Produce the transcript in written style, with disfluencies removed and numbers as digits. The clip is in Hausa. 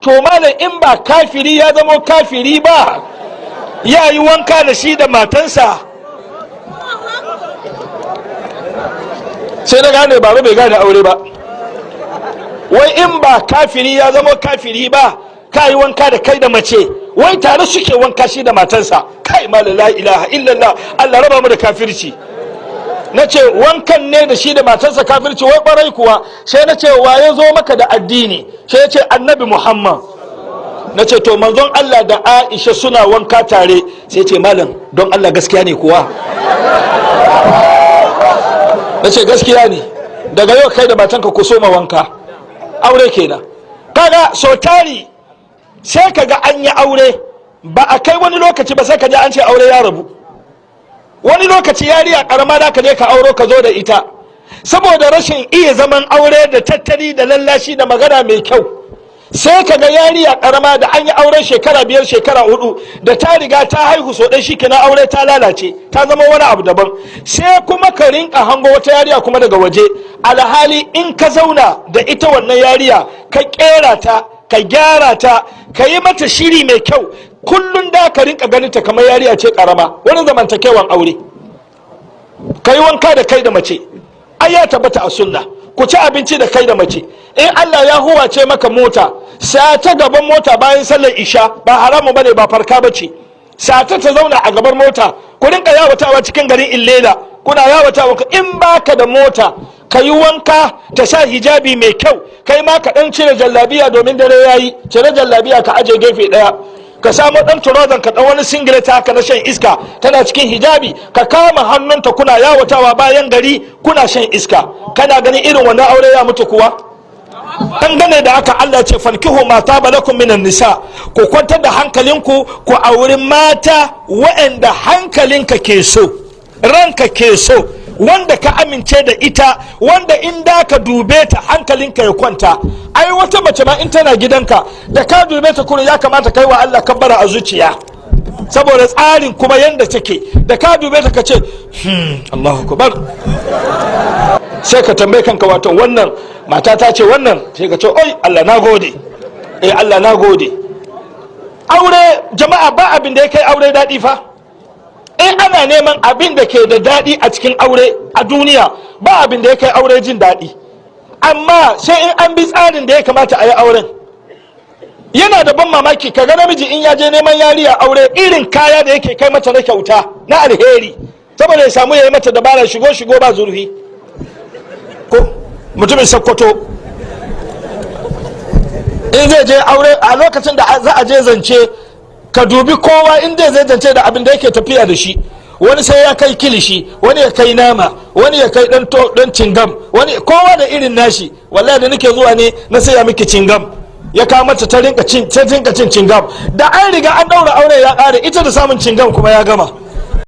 To malam, in ba kafiri ya zamo kafiri ba, ya yi wanka da shi da matansa? Sai na gane baba bai gane aure ba. Wai in ba kafiri ya zama kafiri ba, ka yi wanka da kai da mace? Wai tare suke wanka shi da matansa. Kai malam, la ilaha illallah, Allah raba mu da kafirci. Na ce, wankan ne da shi da matarsa kafirci? Wai kwarai kuwa. Sai na ce, wa ya zo maka da addini? Sai ya ce Annabi Muhammad. Na ce, to manzon Allah da Aisha suna wanka tare. Sai ce, malam, don Allah gaskiya ne kuwa? Na ce, gaskiya ne. Daga yau kai da matanka ku soma wanka. Aure kenan. Kaga so tari sai kaga an yi aure, ba a kai wani lokaci ba sai ka ji an ce aure ya rabu. Wani lokaci yariya karama da ka je ka auro ka zo da ita, saboda rashin iya zaman aure da tattali da lallashi da magana mai kyau, sai ka ga yariya karama da an yi auren shekara 5, shekara 4, da ta riga ta haihu so ɗaya, shikenan, aure ta lalace, ta zama wani abu daban. Sai kuma ka rinka hango wata yariya kuma daga waje. Alhali in ka zauna da ita wannan yariya, ka kera ta, ka gyara ta, ka yi mata shiri mai kyau, kullum da ka rinka ganin ta kamar yariya ce karama. Wani zamantakewan aure, ka yi wanka da kai da mace, ai ya tabbata a sunna. Ku ci abinci da kai da mace. In Allah ya huwace maka mota, sata gaban mota bayan sallar isha, ba haramu bane, ba farka bace. Sata ta zauna a gaban mota, ku rinka yawatawa cikin garin Illela, kuna yawatawa. In baka da mota, ka yi wanka, ta sa hijabi mai kyau, kai ma ka dan cire jallabiya domin dare yayi. Cire jallabiya ka aje gefe daya, ka samu dan turozan ka, dan wani singlet haka na shan iska. Tana cikin hijabi, ka kama hannunta, kuna yawatawa bayan gari, kuna shan iska. Kana ganin irin wannan aure ya mutu kuwa? Dangane da haka Allah ce, fankihu ma taba lakum minan nisa. Ku kwantar da hankalinku, ku auri mata waɗanda hankalinka ke so, ranka ke so, wanda ka amince da ita, wanda in da ka dube ta hankalinka ya kwanta. Ai wata mace ma in tana gidanka, da ka dube ta kuma ya kamata kai wa Allah kabbara a zuciya, saboda tsarin kuma yanda take. Da ka dube ta ka ce, Allahu akbar." Sai ka tambaye kanka, wato wannan mata ta ce wannan? Sai ka ce, oi Allah na gode, eh Allah na gode. Aure jama'a, ba abin da ya kai aure daɗi fa. In ana neman abin da ke da daɗi a cikin aure a duniya, ba abin da ya kai aure jin daɗi. Amma sai in an bi tsarin da ya kamata a yi auren. Yana da ban mamaki kaga namiji in ya je neman yariya aure, irin kaya da yake kai mata na kyauta na alheri, saboda ya samu ya yi mata dabara shigo shigo ba zurfi. Ko mutumin Sokoto in zai je aure, a lokacin da za a je zance, ka dubi kowa in zai zance da abin da yake tafiya da shi. Wani sai ya kai kilishi, wani ya kai nama, wani ya kai dan cingam, wani kowa da irin nashi. Wallahi da nake zuwa ne na saya miki cingam. Ya kawo mata, ta rinka cin cingam. Da an riga an daura aure, ya kare, ita da samun cingam kuma ya gama.